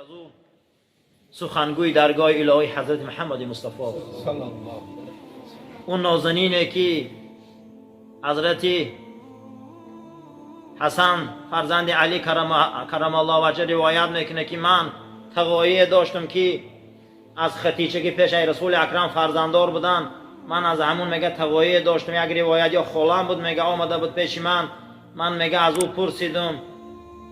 Аз ӯ сухангӯи даргоҳи илоҳӣ Ҳазрати Муҳаммади Мустафо, он нозанине ки Ҳазрати Ҳасан фарзанди Алӣ каррамаллоҳу ваҷҳа ривоят мекунад, ки ман тағоие доштам, ки аз Хатича, ки пешаи Расули Акрам фарзанддор буданд, ман аз ҳамун, мега, тағоие доштам. Як ривоят ё холам буд, мега, омада буд пеши ман. Ман, мега, аз ӯ пурсидум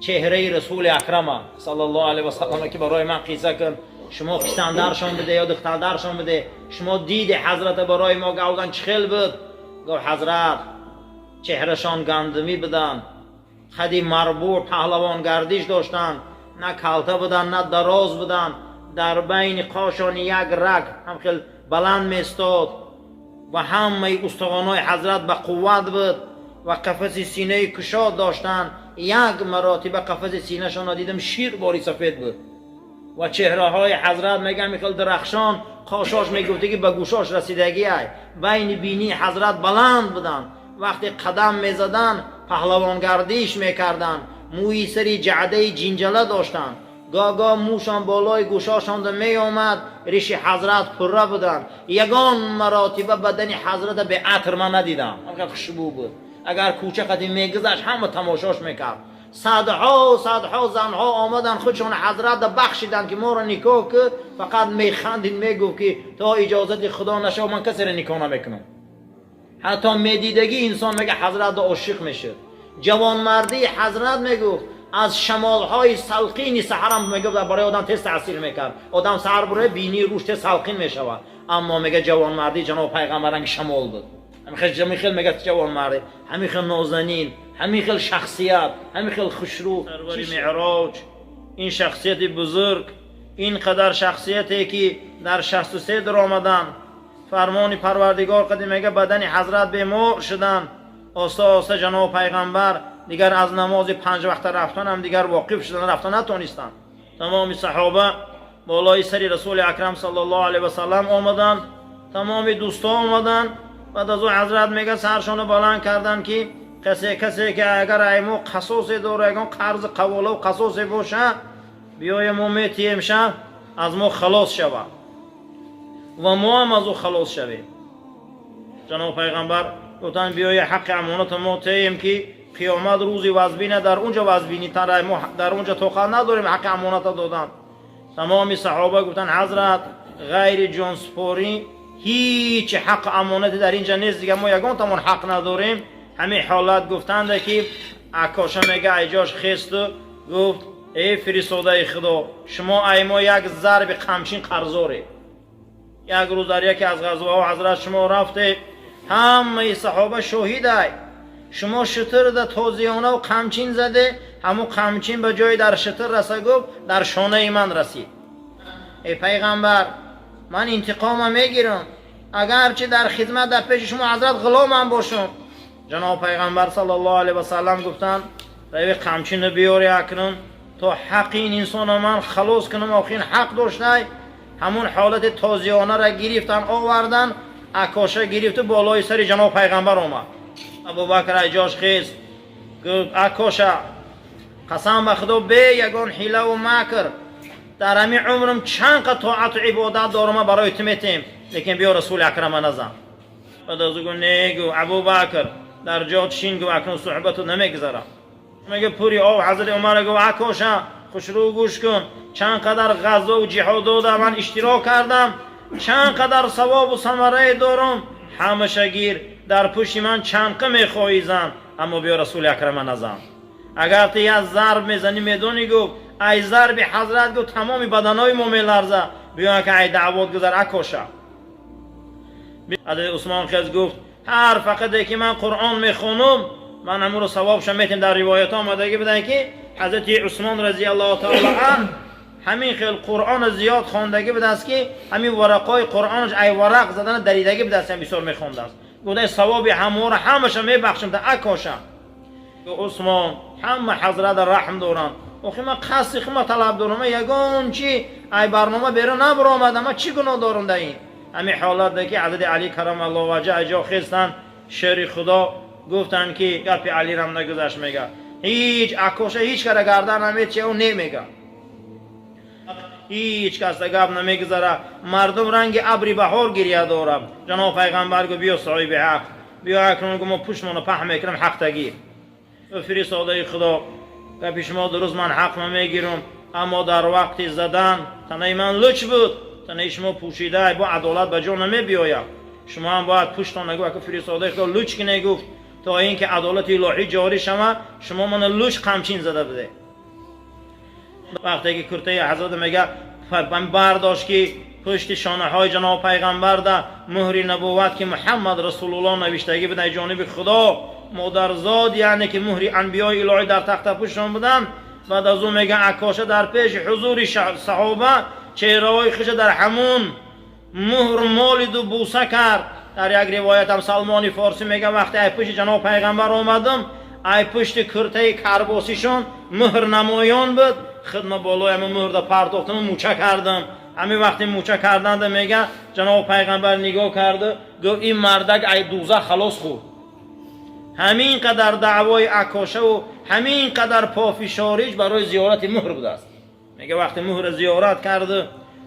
чеҳраи Расули Акрама саллаллоҳу алайҳи васаллам, ки барои ман қисса кун, шумо писандаршон буде ё духтардаршон буде, шумо диди ҳазрата барои мо гавдан, чӣ хел буд? Гуфт: ҳазрат чеҳрашон гандумӣ буданд, қади марбӯъ, паҳлавонгардиш доштанд, на калта буданд, на дароз буданд, дар байни қошон як раг ҳам хел баланд местод ва ҳамаи устухонҳои ҳазрат ба қувват буд ва қафаси синаи кушод доштанд. Як маротиба қафаси синашонро дидам, шир бори сафед буд ва чеҳраҳои ҳазрат, мегам, хел дарахшон, қошош мегуфтагӣ ба гӯшош расидагиай, байни бинии ҳазрат баланд буданд, вақте қадам мезаданд, паҳлавонгардиш мекарданд, мӯи сари ҷаъдаи ҷинҷала доштанд, гоҳ-гоҳ мӯшон болои гӯшошонда меомад, риши ҳазрат пурра буданд. Ягон маротиба бадани ҳазрата беатр ман надидам, ҳамқадр хушбӯ буд. Агар кӯча қади мегузашт, ҳама тамошош мекард. Садҳо садҳо занҳо омаданд, худшон ҳазрата бахшиданд, ки моро никоҳ ки, фақат механдид, мегуфт, ки то иҷозати Худо нашав, ман касеро никоҳ намекунам. Ҳатто медидагӣ инсон, мега, ҳазрата ошиқ мешуд. Ҷавонмардии ҳазрат, мегуфт, аз шамолҳои салқини саҳарам, мегуфт, барои одам тез таъсир мекард. Одам саҳар бура, бинии рӯш тез салқин мешавад. Аммо, мега, ҷавонмардии ҷаноб пайғамбар ранги шамол буд. Ҳамин хел, мега, ҷавонмардӣ, ҳамин хел нозанин, ҳамин хел шахсият, ҳамин хел хушрӯ. Сарвари меъроҷ, ин шахсияти бузург, ин қадар шахсияте, ки дар 63 даромадан, фармони Парвардигор қади, мега, бадани ҳазрат бемор шуданд. Оста оста ҷаноб пайғамбар дигар аз намози панҷ вақта рафтанам дигар воқиф шудан, рафта натонистанд. Тамоми саҳоба болои сари Расули Акрам саллаллоҳу алайҳи васаллам омаданд, тамоми дӯстҳо омаданд. Баъд аз ӯ ҳазрат, мега, саршонро баланд карданд, ки касе ки агар ай мо қасосе дора, ягон қарзи қаволаву қасосе боша, биёя, мо метиҳемша, аз мо халос шавад ва мо ҳам аз ӯ халос шавем. Ҷаноб пайғамбар гуфтанд: биёя, ҳаққи амоната мо теем, ки қиёмат рӯзи вазбина, дар унҷо вазбинитара, мо дар унҷо тоқат надорем ҳаққи амоната додан. Тамоми саҳоба гуфтанд: ҳазрат, ғайри ҷонсупорӣ ҳеҷ ҳаққи амонате дар инҷа нест, дига мо ягон тамон ҳақ надорем. Ҳамин ҳолат гуфтанда, ки Акоша, мега, айҷош хесту гуфт: эй фиристодаи Худо, шумо ай мо як зарби қамчин қарзоред. Як рӯз дар яке аз ғазваҳо, ҳазрат, шумо рафте, ҳамаи саҳоба шоҳидай, шумо шутурда тозиёнаву қамчин заде, ҳамун қамчин ба ҷои дар шутур раса, гуфт, дар шонаи ман расид. Эй пайғамбар, ман интиқома мегирам, агарчи дар хизмат дар пеши шумо, ҳазрат, ғуломам бошам. Ҷаноб пайғамбар саллаллоҳу алайҳи васаллам гуфтанд: рави, қамчинро биёри акнун, то ҳаққи ин инсонро ман халос кунам, охи ин ҳақ доштай. Ҳамун ҳолати тозиёнаро гирифтан, овардан, Акоша гирифту болои сари ҷаноб пайғамбар омад. Абубакр айҷош хест, гуфт: Акоша, қасам ба Худо, бе ягон ҳилаву макр, дар ҳамин умрам чанд қа тоату ибодат дорам, ман барои ту метем, лекин биё, Расули Акрама назан. Баъд аз ӯ гуфт: не, гуфт, Абубакр, дар ҷо шин, гуфт, акнун суҳбату намегузарам. Мега, пури об ҳазрати Умар гуфт: Акоша, хушрӯ гӯш кун, чанд қадар ғазву ҷиҳодода ман иштирок кардам, чанд қадар савобу самарае дорам, ҳамаша гир, дар пушти ман чанд қа мехоҳӣ зан, аммо биё, Расули Акрама назан. Агар ту як зарб мезанӣ, медонӣ, гуфт, ай зарби ҳазрат, гуфт, тамоми баданои мо меларза. Биё, ки ай даъвот гузар, Акоша. Ҳазрати Усмон хез, гуфт: ҳар фақате ки ман Қуръон мехонум, ман ҳамонро савобша метем. Дар ривоятҳо омадагӣ буданд, ки ҳазрати Усмон разиаллоҳу таала ан ҳамин хел Қуръоно зиёд хондагӣ будааст, ки ҳамин варақҳои Қуръонаш ай варақ задана даридагӣ будааст, ҳам бисёр мехондааст. Гуфта: савоби ҳаморо ҳамаша мебахшам та Акоша. Усмон, ҳама ҳазрата раҳм доранд, охи ман қасди хума талаб дорам, ман ягон чи ай барнома берун набаромадам, ман чӣ гуноҳ дорам дар ин? Ҳамин ҳолатда ки ҳазрати Али карамаллоҳу ваҷҳа ай ҷо хестанд, шери Худо гуфтанд, ки гапи Алирам нагузашт, мега, ҳеҷ Акоша ҳеҷ кара гардан наметия, ӯ не мега. Ҳеҷ кас гап намегузара, мардум ранги абри баҳор гиря дорад. Ҷаноб пайғамбар гуфт: биё, соҳиби ҳақ, биё. Акнун, гуфт, мо пуштмонро паҳн мекунам ҳақтагӣ. Фиристодаи Худо, гапи шумо дуруст, ман ҳақма мегирам, аммо дар вақти задан танаи ман луч буд, танаи шумо пӯшида, бо адолат ба ҷо намебиёяд, шумо ҳам бояд пуштон нагӯ. Фиристодаи Худо, луч ки негуфт, то ин ки адолати илоҳӣ ҷорӣ шавад, шумо мана луч қамчин зада буде. Вақте ки куртаи ҳазрат, мега, бардошт, ки пушти шонаҳои ҷаноб пайғамбарда муҳри набувват, ки Муҳаммад Расулуллоҳ навиштагӣ буд, ай ҷониби Худо модарзод, яъне ки муҳри анбиёи илоҳӣ дар тахтапуштшон буданд. Баъд аз ӯ, мега, Акоша дар пеши ҳузури саҳоба чеҳраҳои хиша дар ҳамун муҳр молиду буса кард. Дар як ривоятам Салмони Форсӣ мега: вақте ай пушти ҷаноб пайғамбар омадам, ай пушти куртаи карбосишон муҳр намоён буд. Хидма болои ҳамин муҳрда партохтам, муча кардам. Ҳамин вақти муча карданда, мега, ҷаноб пайғамбар нигоҳ карду гуфт: ин мардак ай дузах халос хӯрд. Ҳамин қадар даъвои Акошаву ҳамин қадар пофишориш барои зиёрати муҳр будааст. Мега, вақте муҳра зиёрат карду,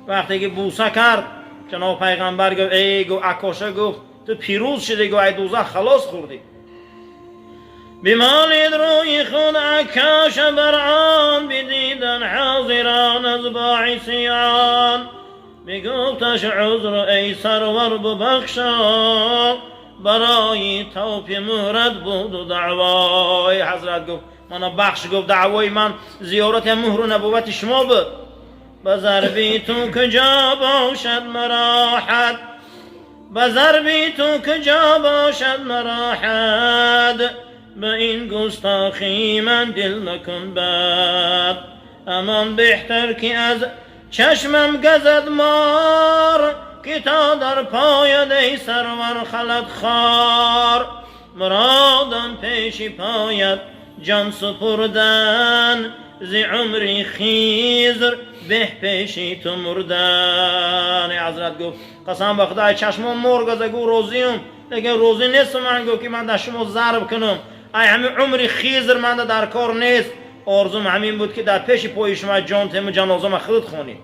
вақте ки буса кард, ҷаноб пайғамбар гуфт: эй, гуфт, Акоша, гуфт, ту пирӯз шудӣ, гуфт, ай дузах халос хӯрдӣ. Бимолид рӯи худ Акаша бар он, бидидан ҳозирон аз боиси он. Бигуфташ: узр, эй сарвар, бубахшо, барои тавфи муҳрат буду даъвои. Ҳазрат гуфт: мана бахш, гуфт, даъвои ман зиёрати муҳру набуввати шумо буд. Ба зарби ту куҷо бошад мароҳат, ба зарби ту куҷо бошад мароҳат? Ба ин густохӣ ман дил накун бад. Амон беҳтар, ки аз чашмам газад мор, ки то дар пояд, эй сарвар, халат хор. Муродам пеши поят ҷон супурдан, зи умри Хизр беҳ пеши ту мурдан. Ҳазрат гуфт: қасам ба Худо, чашмон мор газа, гу, розиюм, лекин розӣ нестам ман, гуфт, ки ман дар шумо зарб кунам. Ай ҳамин умри Хизр манда дар кор нест. Орзум ҳамин буд, ки дар пеши пои шумо ҷон тему, ҷанозама худат хонӣ.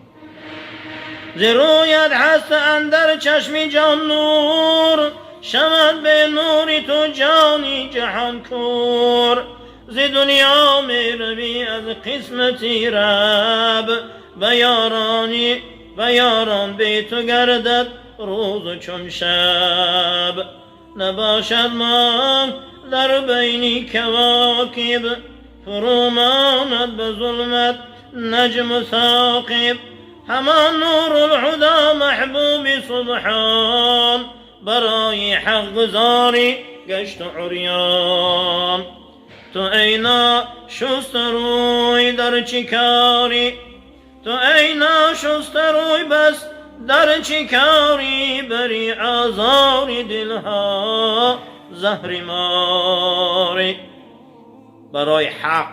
Зи рӯят ҳаст андар чашми ҷон нур, шавад бе нури ту ҷони ҷаҳон кур. Зи дунё меравӣ аз қисмати раб, ба ёрони ба ёрон бе ту гардад рӯзу чун шаб. Набошад моҳ дар байни кавокиб, фурӯ монад ба зулмат наҷму соқиб. Ҳамон Нурулҳудо, маҳбуби субҳон, барои ҳақгузорӣ гашту урён. Ту эй ношустарӯй, дар чӣ корӣ? Ту эй ношустарӯй, бас дар чӣ корӣ? Бари озори дилҳо заҳри морӣ. Барои ҳақ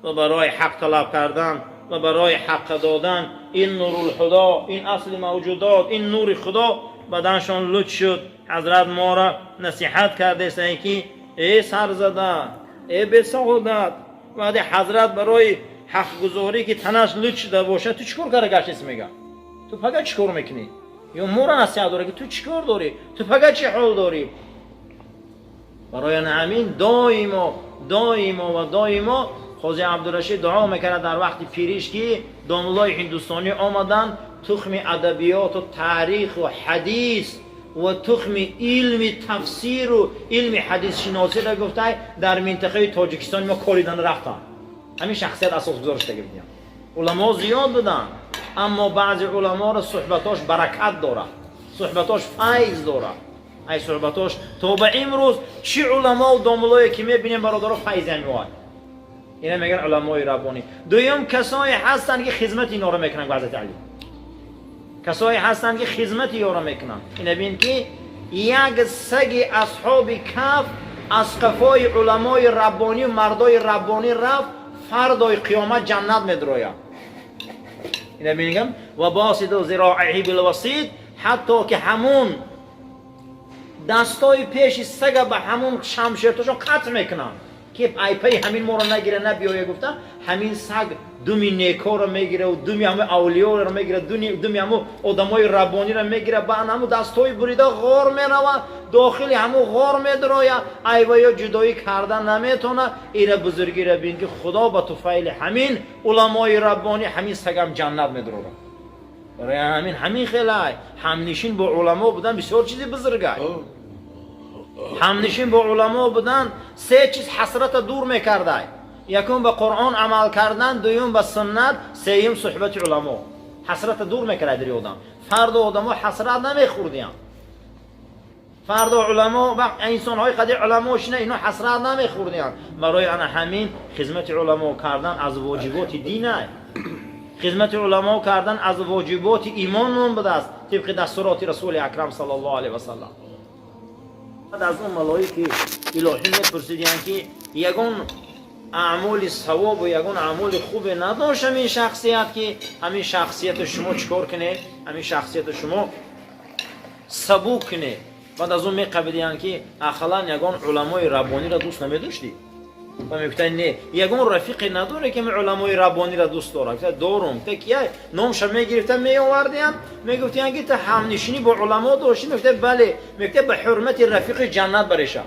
ва барои ҳақ талаб кардан ва барои ҳаққа додан ин Нурулҳудо, ин асли мавҷудот, ин нури Худо баданшон луч шуд. Ҳазрат моро насиҳат кардесае, ки э сарзада, э бесаодат, вақте ҳазрат барои ҳақгузорӣ, ки танаш луч шуда бошад, ту чӣ кор карда гаштест, мега, ту пага чӣ кор мекунӣ? Ё моро насиҳат дорӣ, ки ту чӣ кор дорӣ, ту пага чӣ ҳол дорӣ? Барои ҳамин доимо, доимо ва доимо Қози Абдурашид дуо мекард дар вақти пириш, ки домуллои ҳиндустонӣ омаданд, тухми адабиёту таъриху ҳадис ва тухми илми тафсиру илми ҳадисшиносиро, гуфтай, дар минтақаи Тоҷикистони мо коридан рафтанд. Ҳамин шахсият асосгузор шудаги будем. Уламо зиёд буданд, аммо баъзе уламоро суҳбатош баракат дорад, суҳбатош файз дорад. Ай суҳбатош то ба имрӯз чӣ уламо домуллое ки мебинем, бародаро, файзе меояд. Ина мегӯянд уламои раббонӣ. Дуюм, касое ҳастанд, ки хизмати инора мекунанд. Ҳазрати Али, касое ҳастанд, ки хизмати ёро мекунанд. Ина бин, ки як саги асҳоби каф аз қафои уламои раббонию мардои раббонӣ рафт, фардои қиёмат ҷаннат медрояд. Ина мегам: ва босиду зироиҳи билвасид, ҳатто ки ҳамун дастои пеши сага ба ҳамун шамшертошон қатъ мекунанд. Ки айпаи ҳамин моро нагира, набиёя гуфта, ҳамин саг думи некоро мегира, думи ҳаму авлиёро мегира, думи ҳаму одамои раббониро мегира, ба ҳаму дастҳои бурида ғор мерава, дохили ҳаму ғор медроя, айваё ҷудоӣ карда наметона. Ира бузургира бин, ки Худо ба туфайли ҳамин уламои раббонӣ ҳамин сагам ҷаннат медрорад. Барои ҳамин ҳамин хелай ҳамнишин бо уламо будан бисёр чизи бузургай. Ҳамнишин бо уламо будан се чиз ҳасрата дур мекардай: якум, ба Қуръон амал кардан, дуюм, ба суннат, сеюм, суҳбати уламо. Ҳасрата дур мекардай дари одам. Фардо одамо ҳасрат намехӯрдиян. Фардо уламо, инсонҳои қадри уламо шина, ино ҳасрат намехӯрдиян. Барои ана ҳамин хизмати уламо кардан аз воҷиботи динай, хизмати уламо кардан аз воҷиботи имон мон будааст, тибқи дастуроти Расули Акрам саллаллоҳу алайҳи васаллам. Аз он малоики илоҳӣ мепурсидиянд, ки ягон аъмоли савобу ягон аъмоли хубе надошт ҳамин шахсият, ки ҳамин шахсияту шумо чӣ кор кунед, ҳамин шахсияту шумо сабук кунед. Баъд аз он меқабидиянд, ки ақаллан ягон уламои раббониро дӯст намедоштӣ? Ва мегуфтанд: не. Ягон рафиқе надоре, ки уламои раббониро дӯст дорад? Гуфта: дорум. Гуфта: кия? Номша мегирифта, меовардиям, мегуфтиянд, ки ту ҳамнишинӣ бо уламо доштӣ? Мегуфта: бале. Мегуфта: ба ҳурмати рафиқи ҷаннат бареша.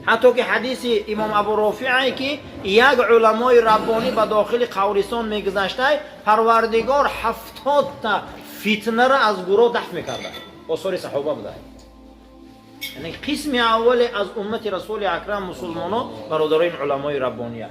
Ҳатто ки ҳадиси имом Абу Рофиае, ки як уламои раббонӣ ба дохили қабристон мегузаштай, Парвардигор 70-та фитнара аз гуроҳ дафт мекарда. Осори саҳоба буда. Яъне қисми аввале аз уммати Расули Акрам, мусулмоно, бародарои уламои раббония.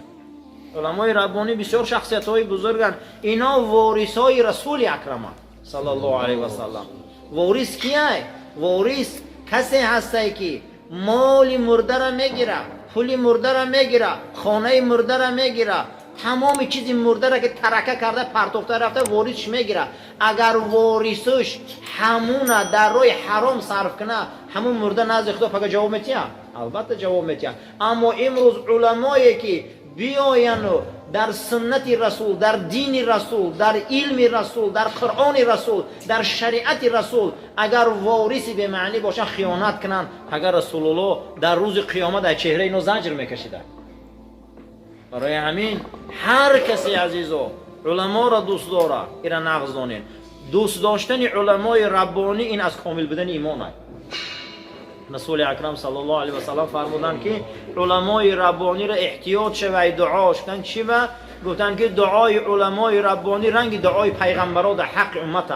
Уламои раббонӣ бисёр шахсиятҳои бузурганд. Ино ворисҳои Расули Акраманд саллаллоҳу алайҳи васаллам. Ворис кияй? Ворис касе ҳастай, ки моли мурдара мегира, пули мурдара мегира, хонаи мурдара мегира, тамоми чизи мурдара, ки тарака карда партохта рафта, ворисш мегира. Агар ворисш ҳамуна дар роҳи ҳаром сарф куна, ҳамун мурда назди Худо пага ҷавоб метиҳа? Албатта, ҷавоб метиҳа. Аммо имрӯз уламое, ки биёяну дар суннати Расул, дар дини Расул, дар илми Расул, дар Қуръони Расул, дар шариати Расул, агар вориси бемаънӣ бошанд, хиёнат кунанд, агар Расулуллоҳ дар рӯзи қиёмат аз чеҳраи ино заҷр мекашида. Барои ҳамин ҳар касе, азизо, уламоро дӯст дора, ира нағз донед: дӯст доштани уламои раббонӣ ин аз комил будани имон аст. Расули Акрам саллаллоҳу алайҳи васаллам фармуданд, ки уламои раббониро эҳтиёт шавай дуо гуфтан. Чӣ ба? Гуфтанд, ки дуои уламои раббонӣ ранги дуои пайғамбаро дар ҳаққи уммат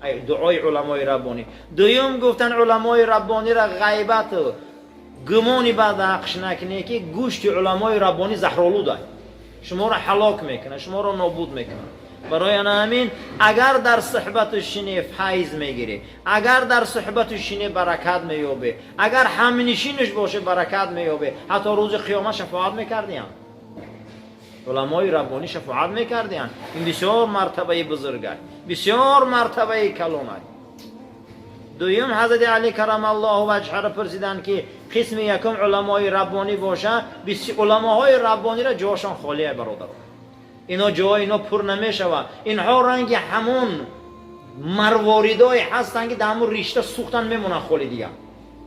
ай, дуои уламои раббонӣ. Дуюм, гуфтанд, уламои раббониро ғайбату гумони бад ҳаққш накунед, ки гӯшти уламои раббонӣ заҳролуд ай, шуморо ҳалок мекунад, шуморо нобуд мекунад. Барои ана ҳамин агар дар суҳбату шине, файз мегирӣ, агар дар суҳбату шине, баракат меёбӣ, агар ҳамнишинаш боше, баракат меёбӣ. Ҳатто рӯзи қиёмат шафоат мекардиянд, уламои раббонӣ шафоат мекардиянд. Ин бисёр мартабаи бузургай, бисёр мартабаи калонай. Дуюм, ҳазрати Али карамаллоҳу ваҷҳаро пурсиданд, ки қисми якум уламои раббонӣ боша, уламоҳои раббониро ҷошон холия, бародарон. Ино ҷои ино пур намешавад. Инҳо ранги ҳамон марворидое ҳастанд, ки дар ҳамон ришта сӯхтан мемонанд холи дигар.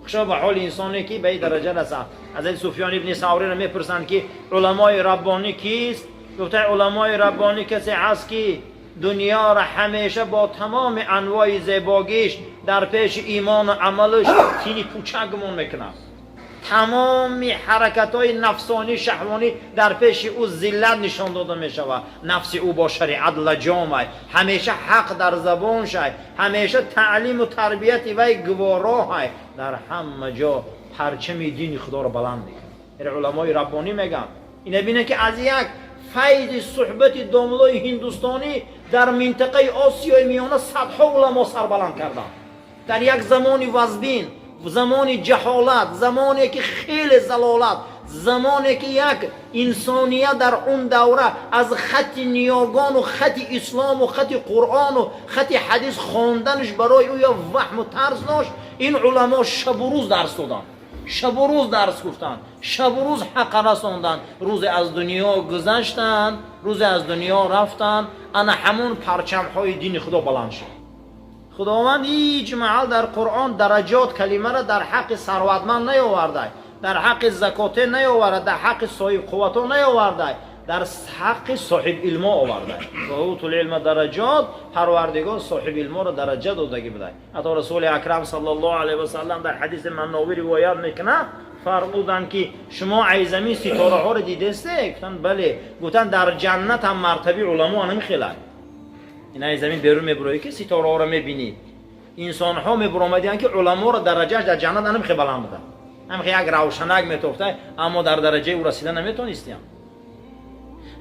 Хушо ба ҳоли инсоне, ки ба ин дараҷа расад. Ҳазрати Суфён ибни Савриро мепурсанд, ки уламои раббонӣ кист? Гуфта: уламои раббонӣ касе ҳаст, ки дунёро ҳамеша бо тамоми анвои зебогиш дар пеши имону амалаш тини пучак гумон мекунад. Тамоми ҳаракатҳои нафсонӣ, шаҳвонӣ дар пеши ӯ зиллат нишон дода мешавад. Нафси ӯ бо шариат лаҷомай, ҳамеша ҳақ дар забоншай, ҳамеша таълиму тарбияти вай гувороҳай, дар ҳама ҷо парчами дини Худоро баланд мекунад. Ина уламои раббонӣ мегӯянд. Ина бинед, ки аз як файзи суҳбати домлои ҳиндустонӣ дар минтақаи Осиёи Миёна садҳо уламо сарбаланд карданд. Дар як замони вазбин, замони ҷаҳолат, замоне ки хеле залолат, замоне ки як инсоният дар он давра аз хати ниёгону хати ислому хати Қуръону хати ҳадис хонданаш барои ӯ ё ваҳму тарс дошт, ин уламо шабу рӯз дарс доданд, шабу рӯз дарс гуфтанд, шабу рӯз ҳақа расонданд. Рӯзе аз дунё гузаштанд, рӯзе аз дунё рафтанд, ана ҳамон парчамҳои дини Худо баланд шуд. Худованд ҳеҷ маҳал дар Қуръон дараҷот калимаро дар ҳаққи сарватманд наёвардай. Дар ҳаққи закоте наёварда, дар ҳаққи соҳиб қуввато наёварда, дар ҳаққи соҳиб илмо оварда. Ва утул илма дараҷот, Парвардигор соҳиб илморо дараҷа додагӣ будай. Ҳатто Расули Акрам саллаллоҳу алайҳи васаллам дар ҳадиси Манновӣ ривоят мекунад, фармуданд ки шумо ай замин ситораҳоро дидесте? Гуфтанд бале. Гуфтанд дар ҷаннат ҳам мартабаи уламо ҳамин хелад. Ин ай замин берун мебуроӣ ки ситораҳоро мебинӣ. Инсонҳо мебуромадианд ки уламоро дараҷааш дар ҷаннат ҳамин хел баланд буда. Ҳамин хел як равшанак метофта, аммо дар дараҷаи ӯ расида наметонистиям.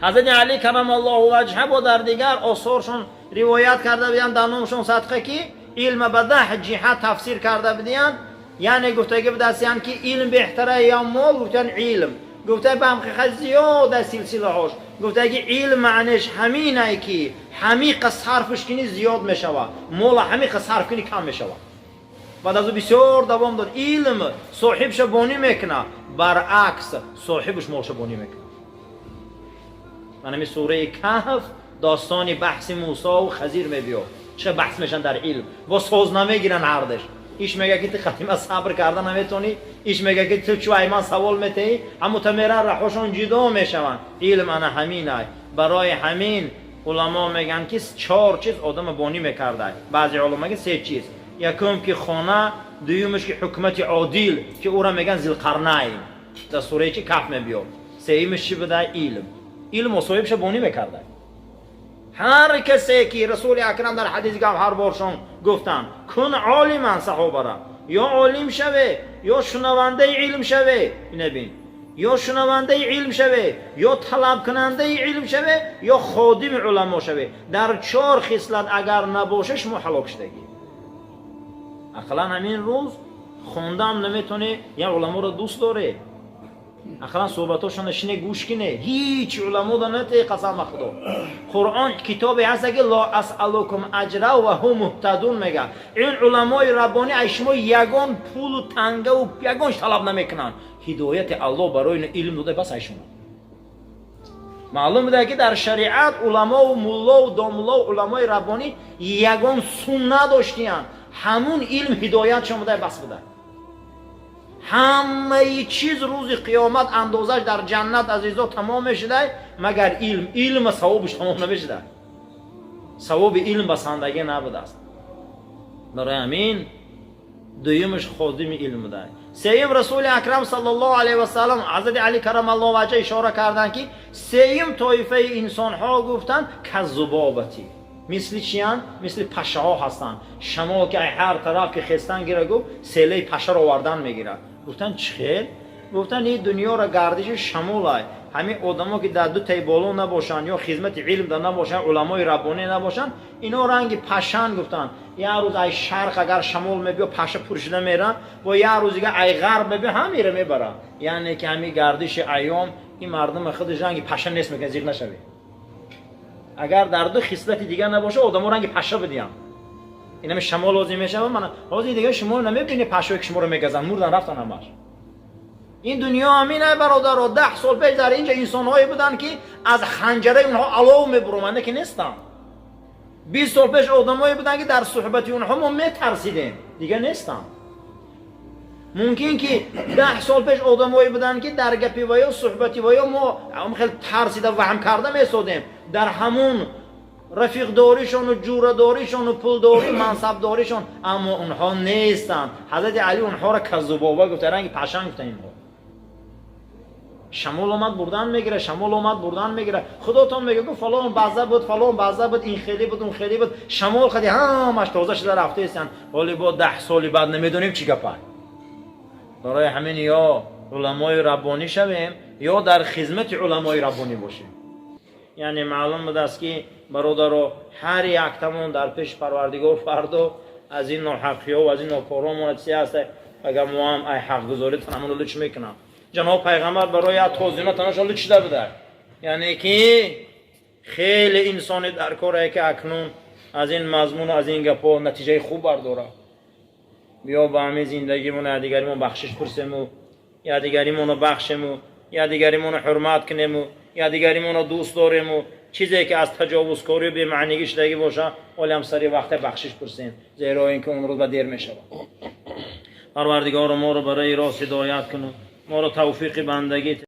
Ҳазрати Али карамаллоҳу ваҷҳа бо дар дигар осоршон ривоят карда буданд, дар номшон садқа, ки илма ба 10 ҷиҳат тафсир карда будиянд. Яъне гуфтагӣ будастиянд ки илм беҳтара ё мол? Гуфтанд илм. Гуфта ба ҳақиқат зиёда силсилаҳош. Гуфтаги илм маънеш ҳаминай ки ҳамиқа сарфш кунӣ зиёд мешавад, мола ҳамиқа сарф кунӣ кам мешавад. Баъд аз ӯ бисёр давом дод: илм соҳибша бонӣ мекунад, баръакс соҳибаш молша бонӣ мекунад. Манами сураи Каҳф достони баҳси Мусо ва Хазир мебиёд, чӣ баҳс мешан дар илм, бо соз намегиранд ҳардаш. Иш мега ки ту қадима сабр карда наметонӣ, иш мега ки ту чӯ ай ман савол метаҳӣ, ҳаму та меран раҳошон ҷудо мешаванд. Илм ана ҳаминай. Барои ҳамин уламо мегӯянд ки чор чиз одама бонӣ мекардай. Баъзе уламо мегӯянд се чиз: якум ки хона, дуюмаш ки ҳукумати одил, ки ӯра мегӯянд Зилқарнайн, дар сураи чи Каҳф мебиёд, сеюмаш чӣ буда? Илм. Илм соҳибша бонӣ мекардай. Ҳар касе ки Расули Акрам дар ҳадиси гавҳарборшон гуфтанд: кун олиман, саҳобара ё олим шаве, ё шунавандаи илм шаве, инабин, ё шунавандаи илм шаве, ё талабкунандаи илм шаве, ё ходими уламо шаве. Дар чор хислат агар набоша, шумо ҳалок шудагӣ. Ақаллан ҳамин рӯз хондаам наметонӣ, як уламоро дӯст доре, ақаллан суҳбатошона шине, гӯш кине. Ҳеҷ уламо да натеи, қасам ба Худо. Қуръон китобе ҳаста ки ло асалукум аҷра ва ҳум муҳтадун мега. Ин уламои раббонӣ аз шумо ягон пулу тангаву ягон талаб намекунанд. Ҳидояти Аллоҳ барои илм дода бас ай шумо. Маълум буда ки дар шариат уламову муллову домуллову уламои раббонӣ ягон сум надоштиянд, ҳамун илм ҳидоятшон буда бас буда. Ҳамаи чиз рӯзи қиёмат андозаш дар ҷаннат, азизо, тамом мешудай, магар илм. Илма савобаш тамом намешуда, савоби илм басандагӣ набудааст. Барои ҳамин дуюмаш ходими илм будай. Сеюм, Расули Акрам саллаллоҳу алайҳи васалам, ҳазрати Али карамаллоҳу ваҷҳа ишора карданд ки сеюм тоифаи инсонҳо гуфтанд каззубобати, мисли чиянд? Мисли пашаҳо ҳастанд. Шамол ки ай ҳар тараф ки хестан гира, гуфт, селаи пашаро овардан мегирад. Гуфтанд чӣ хел? Гуфтанд ин дунёро гардиши шамолай. Ҳамин одамо ки дар ду таи боло набошанд, ё хизмати илм да набошанд, уламои раббонӣ набошанд, ино ранги пашанд. Гуфтанд як рӯз ай шарқ агар шамол мебиё, паша пур шуда меранд, бо як рӯз дига ай ғарб мебиё, ҳамира мебарад. Яъне ки ҳамин гардиши айём ин мардума худаш ранги паша нест мекунад. Зиқ нашавед, агар дар ду хислати дигар набоша, одамо ранги паша бидиҳанд. Инами шамол лозим мешава. Мана ҳозир дига шумо намебинед пашое ки шуморо мегазанд, мурдан рафтан ҳамаш. Ин дунё ҳамин ай, бародаро. 10 сол пеш дар инҷа инсонҳое буданд ки аз ханҷараи онҳо алов мебуроманда ки нестанд. 20 сол пеш одамое буданд ки дар суҳбати онҳо мо метарсидем, дига нестанд. Мумкин ки 10 сол пеш одамое буданд ки дар гапи ваё, суҳбати ваё мо хеле тарсида, ваҳм карда месодем, дар ҳамун рафиқдоришону ҷӯрадоришону пулдорӣ, мансабдоришон, аммо онҳо нестанд. Ҳазрати Али онҳоро каззубоба гуфта, ранги пашан гуфта. Инҳо шамол омад, бурдан мегира, шамол омад, бурдан мегира. Худотон мега гу фалон баъза буд, фалон баъза буд, ин хеле буд, он хеле буд, шамол хади ҳамаш тоза шуда рафтаистанд. Ҳоли бо 10 соли баъд намедонем чӣ гапа. Барои ҳамин ё уламои раббонӣ шавем, ё дар хизмати уламои раббонӣ бошем. Яъне маълум будааст ки, бародаро, ҳар яктамон дар пеши Парвардигор фардо аз ин ноҳақиҳо ва аз ин нокоромон чизе ҳаста, агар мо ҳам ай ҳақгузорӣ танамонро луч мекунам. Ҷаноб пайғамбар барои як тозина танаша луч шуда буда. Яъне ки хеле инсони дар корае ки акнун аз ин мазмуну аз ин гапҳо натиҷаи хуб бардорад. Биё ба ҳамин зиндагимон якдигаримон бахшиш пурсему, якдигаримонро бахшему, якдигаримонро ҳурмат кунему, якдигаримонро дӯст дорему. Чизе ки аз таҷовузкорию бемаънигӣ шудагӣ боша, олиам сари вақте бахшиш пурсем, зеро ин ки он рӯз ба дер мешавад. Парвардигоро, моро барои рост ҳидоят куну. Моро тавфиқи бандагӣ.